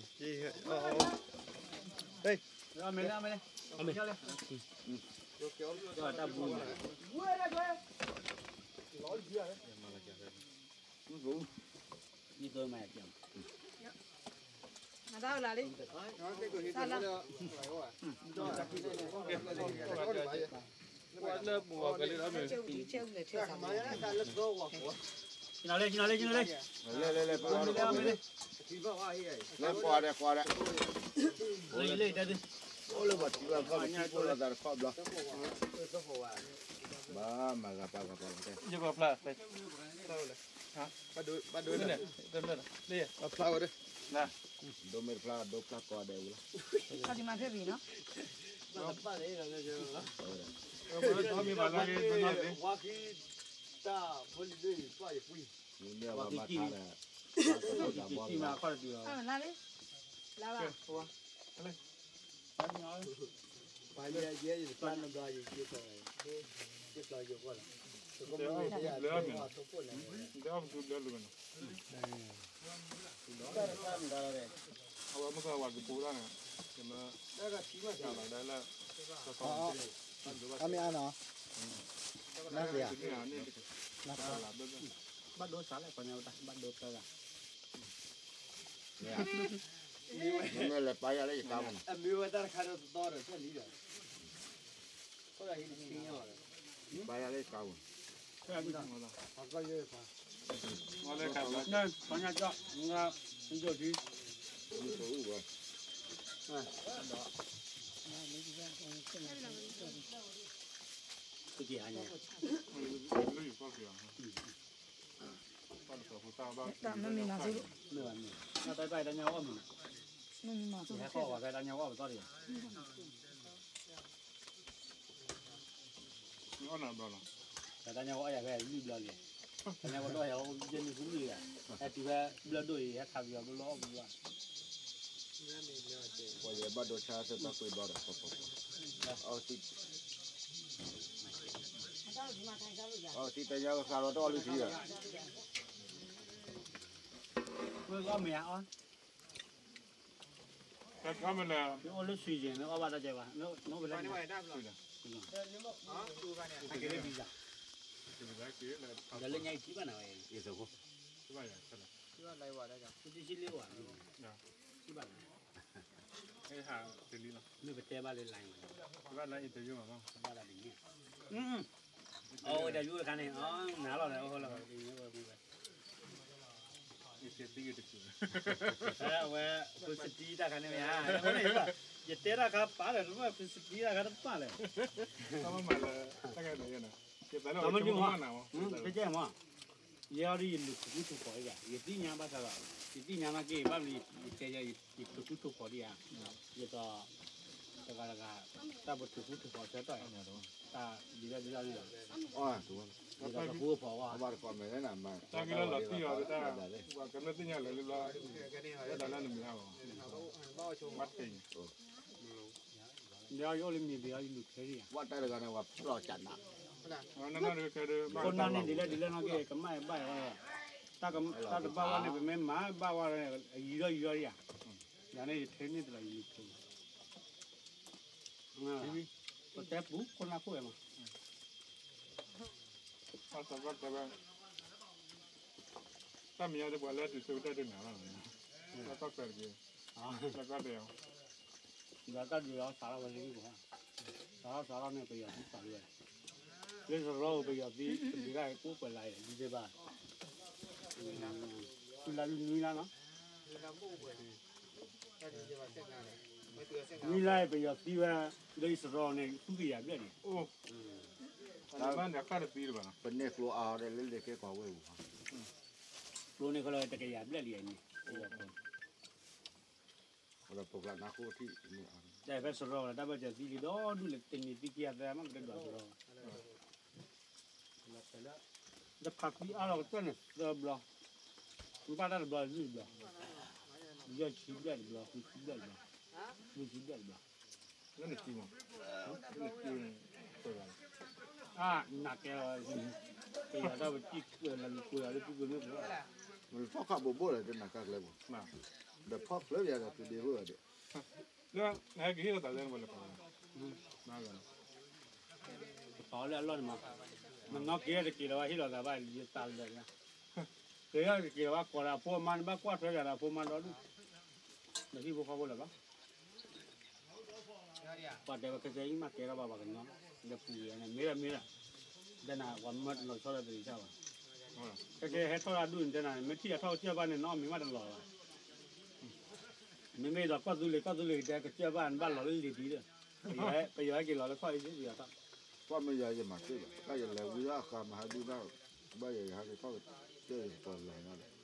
ဟ့ၣ် အမဲလဲၣ် အမဲလဲၣ် အမဲလဲၣ် တၢ်ဘူ မ့ၢ်သိမၤ အတၢ်လၢ လၢပူၤကလံၤလီၤမ့ၢ် နလဲ နလဲ နလဲ လဲ လဲ ကွၢ်ဒီး ကွၢ်ဒီး လၢယလၢယတဲသု အိၣ်လၢပှၤထံဘၣ်ခီၣ် ပထံဖိလီၤသးတခီဘျီ ဘၣ်မၤဂၤပာ်ဂၤပာ်ဂၤတဲ ယကဖျါ ဘၣ်ဒိ ဘၣ်ဒိ တမ့ၢ်လီၤ လၢယ ဖျါဝဲဒီး ဒိမ့ၢ်တဖျါ ဒိဖျါကိးဂၤဒဲးဝံၤလီၤ ခီၣ်ထံမၤဖဲပံၤနီၤ မ့ၢ်ဘၣ်လၢက့ၤ တၢ်ဖိလံၤဒိၣ်ယပှၢ်ယပှံၤ မ့ၢ်ဘၣ်မၤထါဒီး ပှၤကထီၣ်တၢ်ဘီဒီး လါလီၤ လါဘၣ် ပှၤယဲယဲယတဖျါနဘျီယက့ၤကီး ယဖျါယိၤကီၢ်လီၤ တအီၣ်ပသူဘျၢလိာ်နီၤ အဝဲမ့ၢ်ကဝၤကပူၤဒၣ်န့ၣ် ယမ့ၢ် တၢ်လီၤဒၣ်လၢ အမ့ၢ်အါနီၤ နၢ်သ့ဧါ ဘၣ်ဒိစးလဲၣ် ပှၤညါဝဲတၢ် ဘၣ်ဒိတၢ်ဂၤ မ့ၢ်လဲၤပာ်ယၤလၢယကါမး အမ့ၢ်ဝဲတၢ်တခါဒီးသီဒီးဖျၢၣ်လံဒီး ပာ်ယၤလၢယကါမး ပှၤညါကၠီ ငါ ယိၣ်ထံ တက့ၢ်ဟါညါ တၢ်မမံၤမၤသု မ့ၢ်ဘၣ်မ့ၢ် တၢ်ပာ်တၢ်ညါအီၣ်မ့ၢ် မမံၤမၤသု ဟဲဃီဝဲတၢ်ညါအီၣ်ပသီတဂ့ၤ အီၣ်နၤဘျီလီၤ တၢ်ညါအီၣ်ယၤဖဲလွံၢ်ဘျီလံ တၢ်ညါအီၣ်ဒီးဟဲအီၣ်ယဲၢ်နံၣ်ဃုနံၣ်ဂၤ ဟဲတုၤဖဲဘျၢဒိၣ်အံၤ ဟဲခးပယီၤဘျီအီၣ်ပယီၤ ပှၤယဲဘၣ်ဒိဆါသၢတီၢ်ကွံဘျီဒီး အီၣ်သံ အီၣ်သံတၢ်ညါကဃးလီၤတအီၣ်လံထံဒီး ဝဲအီၣ်မ့ၢ်အီၣ် တၢ်မ့ၢ်လဲၣ် နအိၣ်လၢ Sweden နအီၣ်ဘၣ်တၢ်ကဲဘၣ် နအိၣ်ဖဲလဲၣ် ကဲလၢ visa ဒီးလၢညါအံၤထံၣ်ဘၣ်နၤဝဲ အံၤသကိး ထံၣ်ဘၣ်ယၤ တဆံလ့ဝါ မ့ၢ်ပတဲဘၣ်လၢ line ဝဲ ဘၣ် line interview မး ဘၣ်တၢ်တနံၣ် အဝဲတၢ်ယူတခါန့ၣ် နၤလီၤန့ၣ် အဝဲလီၤ အဝဲ ဖုစတံတၢ်ခါန့ၣ်မ့ၢ်ဧါ ယတဲတၢ်ခါပာ်လၢ ဖုစတံတၢ်ခါတပာ်လၢ တမ့ၢ်မးလၢ တၢ်ခါန့ၣ် တမ့ၢ်မး တကဲမး ယဲအီၤဒ်ယလူၤထူၣ်ထူၣ်ဖီၣ်ဧါ ယသ့ၣ်ညါဘၣ်ဆၣ်ဒီး ယသ့ၣ်ညါနာ်က့ ဘၣ်မနုၤ ယတဲယဲ ယထူၣ်ထူၣ်ဖီၣ်ဒံးဧါ ယသိး တဂၤတဂၤ တၢ်ပထူၣ်ထူၣ်ထူၣ်ဖီၣ်ဆၢတီၢ် တၢ်ဒ်လဲၣ်ဒ်လဲၣ်န့ၣ် ယသိးပဖိဖီၣ်ဝဲ တၢ်ကလၢလီၤတံၢ်အီၤဒ်တၢ် ပှၤကမျၢၢ်သ့ၣ်ညါလၢလၢဘျီ ဝဲဒၣ်လၢနမံၤဟးဂီၤ ဘၣ်တက့ၢ် ဒီးယအိၣ်လၢမံၤဘ့ၣ်အီၤ ယလူၤထွဲဒံးဧါ ဝဲတၢ်တဂၤန့ၣ် ပှၤဖျီၣ်ကၢ်နး ခိၣ်နၢ်န့ၣ် တလၢတလၢနီၢ်က့ ကမၣ်ဘၣ်ဝဲ တၢ်တဘၣ်ဝဲန့ၣ် ပမ့ၢ်မၤဘၣ်ဝဲ အယံၤဒီးယံၤဒီးယၤ ယၤန့ၣ် ယထွဲန့ၢ်တလၢယလူၤထွဲ ပတဲပူ ခိၣ်နၢ်ခိၣ်ဝဲမး တၢ်မံၤအီၤဒ်ပှၤလၢတုၤဆိတၢ်ဒုးနၤလီၤ တၢ်ကီၢ်စဲးတက့ၢ် တၢ်ကီၢ်စဲးအီၤ ဒီးတၢ်ဒုးအီၤစးထီၣ်ဝဲလၢဟံၣ်ပူၤ စးထီၣ်စးထီၣ်န့ၣ် ပယီၤသံစးထီၣ်ဝဲ လၢစရီပယီၤသံ တဒုးတၢ်ကိးကွဲးလါအံၤ ဒ်သိးဘၣ် သုလၢနွံလါနီၤ နွံလါအံၤ ပယီၤသံဝဲ လၢအံၤစရီန့ၣ် ဃုကယၤဘျဲၣ်လံ အိၣ် တၢ်ဘၣ်န့ၣ် အခါတသံတဘၣ်နီၤ ပန့ၢ်ကျိအါဒီးလၢလ့ၣ်က့ၤကီၢ်ဝ့ၢ်ပူၤ ကျိန့ၣ်ခီလီၤ တကယၤဘျဲၣ်လံအံၤန့ၣ် ပယီၤကျိ ဒီးပကျးနါဃိထံၣ်န့ၣ် တၢ်ဖဲစရီလီၤ တၢ်ဘၣ်စၢၤသံလံဒီဒူၣ်လၢတနံၤသံခံဂၤသၢဂၤမး ပတဒွးစရီလီၤ လီၤဖဲလၢ တခးသံအါလီၤကတၢၢ်န့ၣ် သၢဘျီ, နပာ်တၢ်တဘျီလွံၢ်ဘျီ, ယဲၢ်ဆံဘျဲၣ်တဘျီ, ဃုဆံဘျဲၣ်တဘျီ, လွံၢ်ဆံဘျဲၣ်တဘျီ, လၢနကံမး, လၢနကံန့ၣ်, အါ, နကဲလီၤ, ပယီၤတၢ်ပစံၣ်ကွဲးလီၤ ကွဲးလီၤလၢကုကုမ့ၢ်ကွဲး, မ့ၢ်ဖီၣ်ခၣ်ဘိးဘိၣ်လၢတနၤကါကျဲပူၤ, ဒီးဖီၣ်ဖျၢၣ်ယၤဒီးသုဒ့ဝဲဒီး လၢနဟဲက့ၤဟ့ၣ်လီၤသးလၢနဝဲလၢပှၤ, ပှၤလၢအလီၢ်န့ၣ်မး, နနီၢ်က့ၤတက့ၤလီၤဝဲ ဟ့ၣ်လီၤသးဘၣ် ယသးလၢာ်ညါ, က့ၤတက့ၤလီၤဝဲ ကိးဒီးအဖိအမါန့ၣ် ဘၣ်ကွၢ်ထွဲယၤဒီးအဖိအမါဒီဒူၣ်, ဒီးဟံၣ်ဖိဃီဖိလၢာ်ဘၣ်, ပှၤတဲဝဲခဲကဲအံၤမးကဲထီၣ်ဘၣ်ပှၤကညီ, ဒီးပူၤယဲန့ၣ် မ့ၢ်ဒၣ်မ့ၢ်ဒၣ်, တဲနၤ ပှၤမၢတလီၤဆီဒီးတဂ့ၤဆၣ်ဘၣ်, ခဲကဲဟဲထီၣ်တၢ်ဒူၣ်န့ၣ် တဲနၤ မ့ၢ်ထံၣ်အထီၣ်ကစၢၢ်ဘၣ်န့ၣ် နီၢ်မံၤမးတလီၤဘၣ် မ့မ့ၢ်ဒီးကီၢ်သူလ့ၤ ကီၢ်သူလ့ၤကတဲကစၢၢ်ဘၣ် နဘၣ်လီၤလၢလံၤဒံးဒီး, ပယီၤဟဲက့ၤလီၤလၢခီၣ်အံၤ ပယီၤထီၣ်, ကွၢ်မ့ၢ်ယၤယမၤတ့ၢ်ဘၣ် တၢ်ယလဲၤဝံၤလၢအဃါမၤဟဲဒုၣ်ဘၣ်, ဘၣ်ယၤယဟဲက့ၤထီၣ်ကစၢၢ်ယကပီၤလဲၤနီၤဒီး,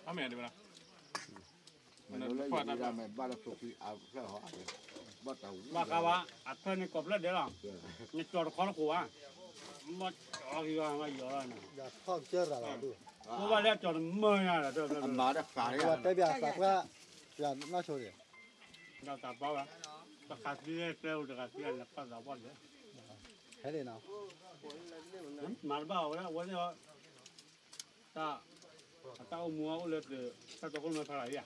အမ့ၢ်ဒ်ဝဲဒၣ် မ့ၢ်လၢယဒုၣ်ဒၣ်မ့ၢ်ဘၣ်လၢဖိခွံအဖျၢၣ်ဟီ, ဘၣ်တၢ်ဝံၤဘၣ်ဃးဘၣ် အဖျၢၣ်န့ၣ်ကိးဖျၢၣ်ဒဲးလီၤ, နကၠီၤတခီတဃိးဘၣ်, မ့ၢ်ကၠီၤလီၤက့ၤဘၣ် မ့ၢ်ယီၤလီၤန့ၣ်, အမၤတဃာ်လၢ, တဲဘၣ်သးပှၢ်, နီၢ်ဆိဒံး, ဒီးသးပှၢ်ဘၣ်, တခါသံကျဲအိၣ်တခါသံလဲၤပာ်သးပှၢ်လဲၤ, ဟဲဒ်နီၤ, မၤတဘၣ်အဝဲဒၣ် အဝဲသ့ၣ်အီၤ တၢ်, အတၢ်အိၣ်မူအအိၣ်လၢသုး တၢ်တီခိၣ်နွဲဖးလီၤယါ,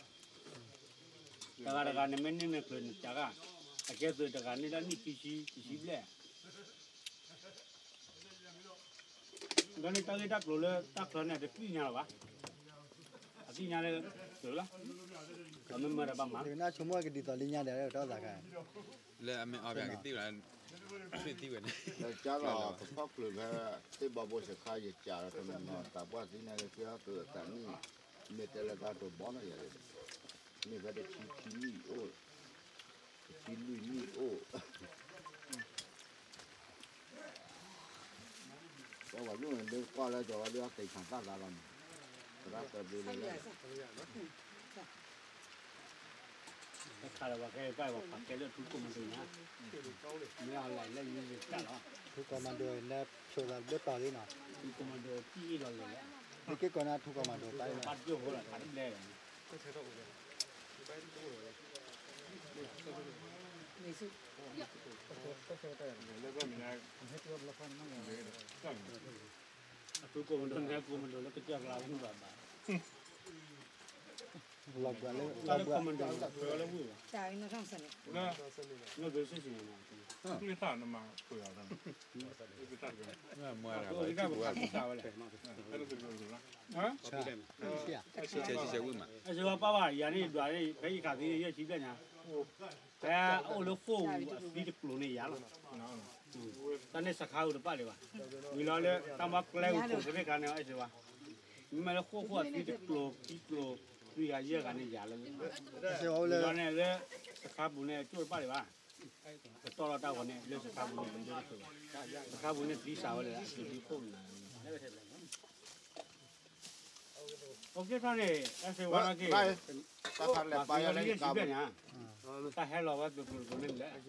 တဂၤတဂၤန့ၣ်မ့ၢ်န့ၢ်နချုးနစးဂၤ, အကဲသုးတဂၤန့ၣ်ဒၣ်နံၣ်ခံဆံ တဆံဘျဲၣ်, ဒီးန့ၣ်တၢ်ဂ့ၢ်တၢ်ကျိၤလၢတၢ်ချၢန့ၣ် တသ့ၣ်ညါလၢၤဘၣ်, အသ့ၣ်ညါလၢ, သုးလီၤ, ဒီးမ့ၢ်မၢဒီးဘၣ်မၤ, နဆိကမိၣ်ကဒ်သိးလၢညါဒီးတၢ်သးခါ လၢအမ့ၢ်အီၣ်ဘၣ်ကသ့ၣ်ဝဲ, သ့ၣ်ဝဲန့ၣ်, ဒီးကၢ်လီၤ ပဖီၣ်ချုးဖဲ, သ့ၣ်ဘီဘိစခါယကးဒီးတနီၤနီၤ သးပှၢ်သံန့ၣ်လၢကၢ်သုးအသးနံၣ်, မ့ၢ်တဲလၢတၢ်တဘီနီၤယၤ, မ့ၢ်ဖဲတဆံခံနံၣ်အိၣ်, တဆံလွံၢ်နံၣ်အိၣ် ပှၤလူၢ်န့ၣ် လၢကွၢ်လၢကီၤဝဲဒၣ်သ့ၣ်ခၣ်သၣ်သးလီၤန့ၣ်, သရၣ်သၢဘ့လၢလၢ, တခါလၢပှၤကဲပှၤပှၤကဲလၢထူကိးမၤဒိၣ်ညါ, မ့ၢ်အီၤလဲၣ်လၢယံၤယံၤတၢ်လီၤ, ထူကိးမၤဒိၣ်န့ၣ် ဆိသးဘျၢတီၤလံနီၤ, ထူကိးမၤဒိၣ်တံၢ်အံၤလီၤလဲၣ်, လၢက့ၤကီးန့ၣ်ထူကိးမၤဒိၣ်တၢ်အံၤ, ဘၣ်ဒိၣ်ဖိလီၤခးတဘျဲၣ်လီၤ အထူကိးမၤဒိၣ်န့ၣ် ကိးမၤဒိၣ်လၢကစၢၢ်ကျါဝဲန့ၣ်ဘၣ်ဘၣ်, လီၤဘှးလၢ, လီၤဘှးလၢကိးမၤဒိၣ်န့ၣ် လၢ, လၢဘၣ်စ့ၢ်ကီးန့ၣ်, အဝဲဒၣ်ပှၤကစၢ်ဝဲလဲၣ် ဆံဆဲဆံဆဲဝံၣ်မး, အဲၣ်စ့ဝါပၢ်ဘၣ် ယၤန့ၣ်ယဒွးန့ၣ် ဖဲယခးသံန့ၣ် ယဲၢ်ဆံဘျဲၣ်ညါ, ဖဲအအိၣ်လၢဃိာ်အူအသံတကျိၤန့ၣ်ယၤလီၤ, တၢ်န့ၣ်စခါအူတပာ်လၢၤဘၣ်, ဝံၤလီၤလၢတၢ်မၤကျဲဝံၤကိးကရ့ၣ်ခါန့ၣ် အဲၣ်စ့ဝါ, မ့မ့ၢ်လၢဃိာ်ဃိာ်အသံတကျိၤ ခံကျိၤ လွံၢ်ဂၤယဲၢ်ဂၤန့ၣ်ယၤလီၤ, ဝံၤလီၤန့ၣ်လၢ စခါပူၤန့ၣ် အကၠိၣ်တပာ်လၢၤဘၣ်, ကတီၢ်လီၤတၢ်ဂီၤန့ၣ် လၢစခါပူၤန့ၣ် ပဒိၣ်တချုးဘၣ်, စခါပူၤန့ၣ်သံစးဝဲလၢ အသုးဒ့ခိၣ်န့ၣ် အိၣ်က့ၤထီၣ်န့ၣ် အဲၣ်စ့ဝါနာ်က့ၤ, ပှၤသုးလၢယဲၢ်ဆံဘျဲၣ်ညါ, တၢ်ဟဲလီၤဝဲသုးကျိၤတကျိၤန့ၣ်လဲၣ်,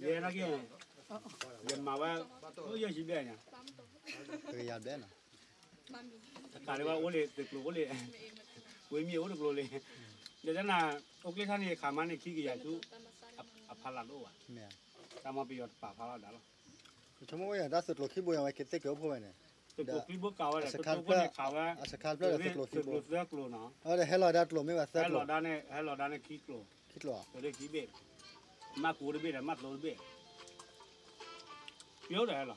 ယဲနာ်က့ၤ, ယမၤဝဲ, အိၣ်ယဲၢ်ဆံဘျဲၣ်ညါ, တကးဒံးဘၣ် အိၣ်လံသုးကျိၤအိၣ်လံ, ဝ့ၢ်မ့ၢ်အိၣ်တကျိၤလံ, ဒီးတနၤ, အိၣ်က့ၤထီၣ်န့ၣ် ခးမါန့ၣ်ခံကယၤဆူ, အဖီလာ်တအိၣ်ဘၣ်, တၢ်မၤပယီၤတပာ်ဖျါလီၤဒၣ်လီၤ ဆိကမိၣ်ဝဲတၢ်သုးကျိၤခံဘိယၤဝဲကသ့ၣ်ကအိၣ်ဖှိၣ်ဝဲန့ၣ်, သုးကျိၤခံဘိကးဝဲလဲၣ်, သုးကျိၤခိၣ်န့ၣ်ခးဝဲ, အစခါတဖျၢၣ်ဒီးသုးကျိၤခံဘိ, သုးကျိၤနီၤ, အဝဲဒီးဟဲလီၤဒၣ်ကျိၤမ့ၢ်ဝဲသၢကျိၤ, ဟဲလီၤဒၣ်န့ၣ် ဟဲလီၤဒၣ်န့ၣ်ခံကျိၤ, ခံကျိၤ, သုးဒ့ခံဘ့ၣ်, မၤကူတဘ့ၣ်ဒီးမၤသိတဘ့ၣ်, ပျိဒီးဟဲလီၤ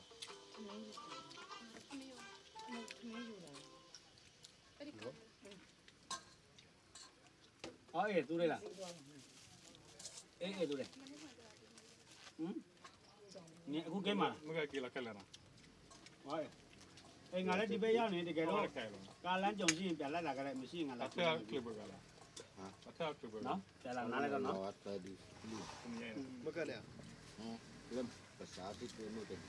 အအဲၣ်သူဒဲးလီၤ, အဲၣ်အဲၣ်သူဒဲး, န့ၣ်အဃိကဲမး, မ့ၢ်ကဲလီၤခဲလၢာ်နီၤ, အဲၣ် ငါလၢဒ်ဘဲယါန့ၣ် တကဲဒီး, ကါလၢကၠီၤစံၣ် ပျးလၢတၢ်ကလဲၣ် မ့ၢ်စံၣ်ငါလၢ, ပျးလၢနၤလၢကနီၤ, မ့ၢ်ကဲန့ၣ်, လၢပစးသ့ၣ်တမုၢ်တန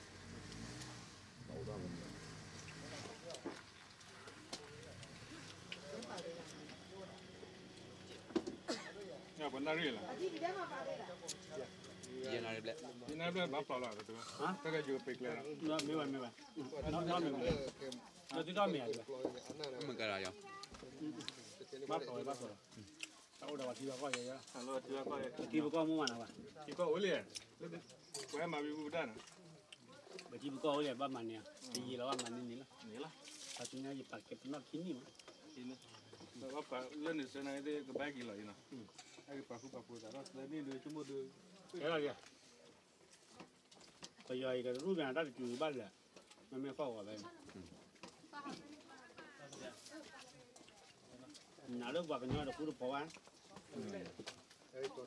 ံၤ ပနၢ်ရံၣ်လီၤ, ယနာ်ဘျဲၣ် ယနာ်ဘျဲၣ်ဘၣ်ဖျိးလီၤ တကယိပ့ကျဲလီၤ မ့ၢ်ဘၣ်မ့ၢ်ဘၣ် ဒီးသုတၢ်မ့ၢ်ဧါ မ့ၢ်ကဲလီၤယီၤ ဘၣ်ဖျိးဝဲဘၣ်ဖျိးလီၤ တၢ်အိၣ်ဒီးပှၤထံပကီၢ်ယဲယဲ ထံပကီၢ်မ့ၢ်မးနၤဘၣ် ထံပကီၢ်အိၣ်လံ ပှၤမၤဝံၤဝံၤဒၣ်နၤ ပထံပကီၢ်အိၣ်လံ ဘၣ်မၤန့ၢ် တယံာ်လီၤဘၣ်မၤန့ၢ်န့ၣ်လီၤ ပှၤသ့ၣ်ညါယပာ်ကဲပနီၢ်ခံနံၣ်မး လၢန့ၣ်စဲနၤကဘၣ်က့ၤလီၤအံၤနီၤ အကပာ်ဃုပာ်ဖိသးဒီးသၢနံၣ်ဒီးဆိကမိၣ်ဒီး ကဲလီၤယဲ ပယီၤအံၤကရူၢ်ကနၤတၢ်တစူၤဘၣ်လဲၣ် မ့မ့ၢ်ဃီၣ်ဂီၤဖဲ နၤလၢပှၤကညီတဃူတဖိးဘၣ်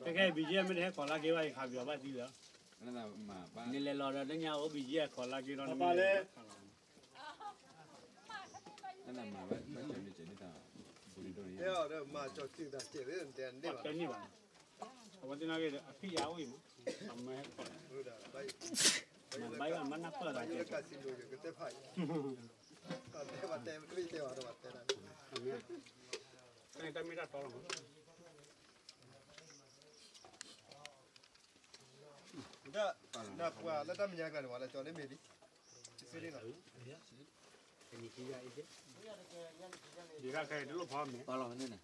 ခဲခဲ ဘံယဲၢ် မ့ၢ်တဟဲခိးလါက့ဘၣ် ယခးပယီၤဘၣ်သံလၢ နလဲၤလီၤဒီးတညါအိၣ် ဘံယဲၢ် ခိးလါက့ဒီးနလဲၤ မၤဘၣ် မၤကၠီၤန့ၣ်ဘၣ် အဝဲသ့ၣ်နာ်က့ အဖံးယါအိၣ်အံၤမး အမၤဟဲခိး မၤဘၣ်ယါမၤနၢ်ပၢၢ်သးကဲ တၢ်မ့ၢ်တၢ်တီလီၤမး ဒီးပှၤလၢတၢ်မဲာ်ညါကျါန့ၣ် ပှၤလၢကၠီန့ၣ်မ့ၢ်ဒ် ဒ်တၢ်ခဲအံၤတလိၣ်ဖီမ့ၢ် ပှၤလီၤန့ၣ်န့ၣ်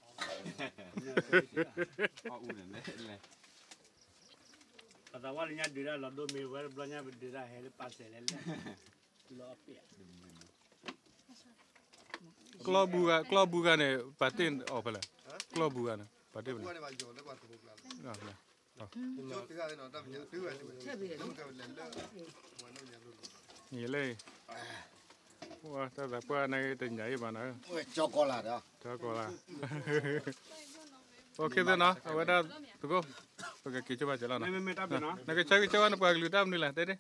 ပသးဝါလၢညါဒုးတၢ်လီၤဒိမ့ၢ်ဝဲတဘျီညါ ပဒုးတၢ်ဟဲလၢပာ်စဲးလဲၣ်လဲၣ် လီၤအပ့ၢ် ကျီၢ်ဘူဂၤ ကျီၢ်ဘူဂၤန့ၣ် ပာ်တ့ၢ်အီၤဖဲလဲၣ် ကျီၢ်ဘူဂၤန့ၣ် ပာ်တ့ၢ်ဖဲလဲၣ် ယလဲၣ် တၢ်သးပှၢ်န့ၣ်တညါအံၤဘၣ်နီၤ ကၠီကီးလၢ်ဒီး ကၠီကီးလၢ် OK သ့ၣ်နီၤ အဝဲဒၣ်သကိး ပကက့ၤဆိဘၣ်စဲးလီၤနီၤ နကဆၢကဆၢဝဲနပှၤကလုာ်တၢ်မနုၤလဲၣ် တဲဒ် တဲ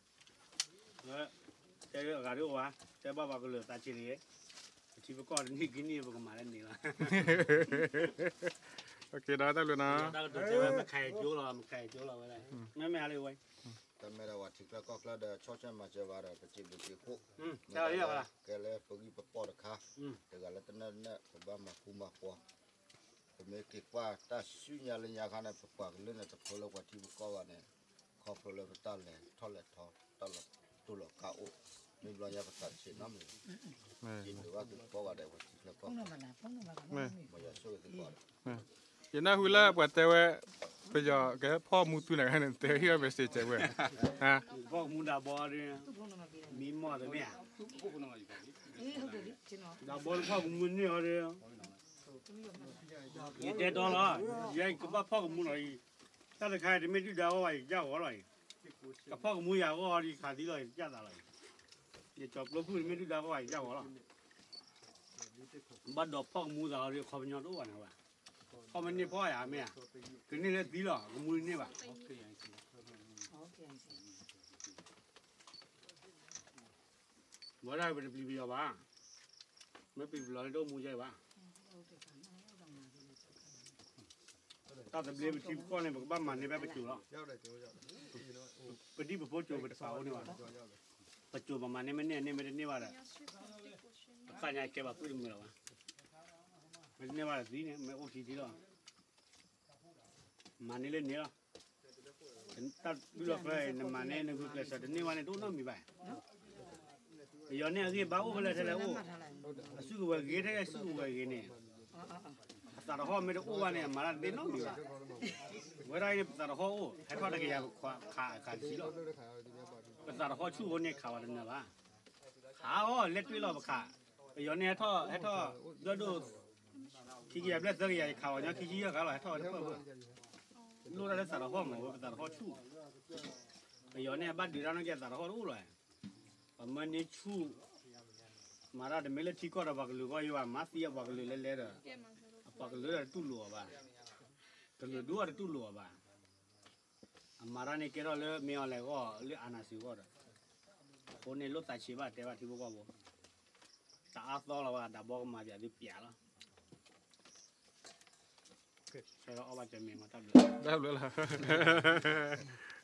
အဂၤဒ်အိၣ်ဝဲ တဲဘၣ်ပှၤကလုာ်သးဆံးတဂ့ၤ ပထံပကီၢ်တနံၣ်ခံနံၣ်ပကမၤလၢန့ၣ်လီၤ OK ဒီးတၢ်ဘျုးနီၤ တၢ်ကတိၤတဲဝဲ မခါအံၤကၠိလီၤ မခါအံၤကၠိလီၤဝဲဒၣ် မ့မ့ၢ်ဟါလၢဝဲ တမ့ၢ်ဒီးပှၤထံချၢကီၢ်ချၢဒီး ဆီၣ်ထွဲမၤစၢၤဘၣ်ဒီး ပစံးဘျုးစံးဖှိၣ် ကဲလၢပဂံၢ်ပဘါတခါ တဂၤလၢတနၢ်နၢ် ပဘၣ်မၤဃူမၤဖိး ပမ့ၢ်က့ၤကွၢ်တၢ်ဆူညါလၢညါခါန့ၣ် ပပှၤကလုာ်န့ၣ် တဖျိလၢပှၤထံပကီၢ်ဘၣ်န့ၣ် ခီဖျိလၢပတၢ်လဲၤထီၣ်လဲၤထီ တၢ်လီၤတူၢ်လီၤကာ်အိၣ် မ့ၢ်ဘျီညါပသးဆံးနီတမံၤ စံးဘျုးဘၣ်သုကိးဂၤဒဲး ပှၤထံချၢကီၢ်ချၢ မ်ယွၤဆိၣ်ဂ့ၤသုကိးဂၤဒဲး ယနၢ်ဟူလၢပှၤတဲဝဲ ပယီၤကဟဲဖီၣ်မူသုန့ၣ် တဲဟ့ၣ်ဝဲ message ဝဲ ဖီၣ်မူဒၣ်ဘီဒီး မံမီၢ်တမ့ၢ်ဧါ ဒၣ်ဘီလၢဖီၣ်ကမူန့ၢ်အီၤဒီး ယတဲတီလီၤ ယကဘၣ်ဖီၣ်ကမူလီၤအံၤ တၢ်တခါအံၤ တမ့ၢ်ဒုၣ်ဒါအဂီၢ်ဘၣ် ယကစၢ်ဂီၤလီၤအံၤ ကဖီၣ်ကမူယၤအဂီၢ်ဒီး ယခးသံလီၤအံၤ ယကစၢ်သးလီၤအံၤ ယကၠီၤကျိဖုၣ် တမ့ၢ်ဒုၣ်ဒါအဂီၢ်ဘၣ် ယကစၢ်ဂီၤလီၤ ဘၣ်ဒီးဖီၣ်ကမူသးအီၤဒီး ခီပညီတအိၣ်ဘၣ်န့ၣ်ဘၣ် ဖီၣ်မ့ၢ်န့ၢ်ဖီၣ်ယၤမ့ၢ်ဧါ ကန့ၢ်လၢသံလီၤ ကမူတန့ၢ်ဘၣ် ဝဲဒၣ်ပတပျံၤပယီၤဘၣ် မ့ၢ်ပျံၤပယီၤလၢတအိၣ်မူယဲဘၣ် တၢ်သဘျ့ပထံပကီၢ်န့ၣ် ပကဘၣ်မၤန့ၢ်ဖဲပစိၤလီၤ ပဒံၣ်ပဖိစိၤပတပာ်အိၣ်န့ၢ်ဘၣ် ပစိၤပမၤန့ၢ်မ့ၢ်န့ၢ်န့ၢ်မ့ၢ်တန့ၢ်ဘၣ်ဒီး ပသးညါကဲဘၣ်ကွံာ်တမုာ်လီၤဘၣ် မ့ၢ်တန့ၢ်ဘၣ်ဒီးသံန့ၣ် မ့ၢ်အိၣ်ထံထံလီၤ မၤန့ၢ်လၢန့ၣ်လီၤ တၢ်တူၢ်လီၤဖဲ နမၤန့ၢ်နဂုာ်ကျဲးစၢးတန့ၢ်ဘၣ်န့ၣ် တအိၣ်နီတမံၤဘၣ် ပယီၤန့ၣ်အဂံၢ်ဘါအိၣ်ဖဲလဲၣ်ထဲလဲၣ်အိၣ် အစုကဝဲၤဂ့ၤထဲလဲၣ်စုကဝဲၤဂ့ၤန့ၣ် အသးတဟီၣ်မ့ၢ်တအိၣ်ဘၣ်န့ၣ် အမၤတၢ်တသ့နီတမံၤဘၣ် ဝဲဒၣ်အံၤန့ၣ် ပသးတဟီၣ်အိၣ် ဟဲထီၣ်တကယၤခးခးတဆံလီၤ ပသးတဟီၣ်ဆူၣ်အဃိန့ၣ် ခးဝဲတနၢၤဘၣ် ခးအီၤလဲၤတွ့ၣ်လီၤပခး ပယီၤန့ၣ်ဟဲထီၣ် ဟဲထီၣ် ဒွဲၣ်ဒိၣ် ခံကယၤဘျဲၣ်သၢကယၤ ယခးအီၤညီခံဆံယဲၢ်ခါလီၤ ဟဲထီၣ်ဝဲတဖၣ်ဘၣ် လိၣ်တၢ်လၢသးတဟီၣ်မး ဝဲပသးတဟီၣ်ဆူၣ် ပယီၤန့ၣ် အဘၣ်ဒုးတၢ်နီၢ်ကီၢ်သးတဟီၣ်တအိၣ်လီၤ ပမၢန့ၢ်ဆူၣ် မၤတၢ်တမ့ၢ်လၢထံကီၢ်ဒီးပှၤကလုာ်ဂီၢ်ယိဘၣ် မၤသံအပှၤကလုာ်လဲၤလဲၤဒီး အပှၤကလုာ်ဒီးတတူၢ်လိာ်အီၤဘၣ် ကလုာ်ဒူၣ်အီၤတတူၢ်လိာ်အီၤဘၣ် အမၤတၢ်န့ၣ်ကဲထီၣ်လၢမ့ၢ်အီၤလဲၤဂီၢ် လၢအာဏာရှင်ဂီၢ်ဒီး အဃိန့ၣ်လိၣ်သးဆံးဘၣ်တဲဘၣ်ထံဖိကီၢ်ဖိ တအါသီလီၤဘၣ် ဒၣ်ဘီကမၤပၠးသုပၠးလီၤ ဆၢလီၤအီၣ်ဘၣ်ကမ့ၢ်မတၢ်ဘျုး တၢ်ဘျုးလီၤ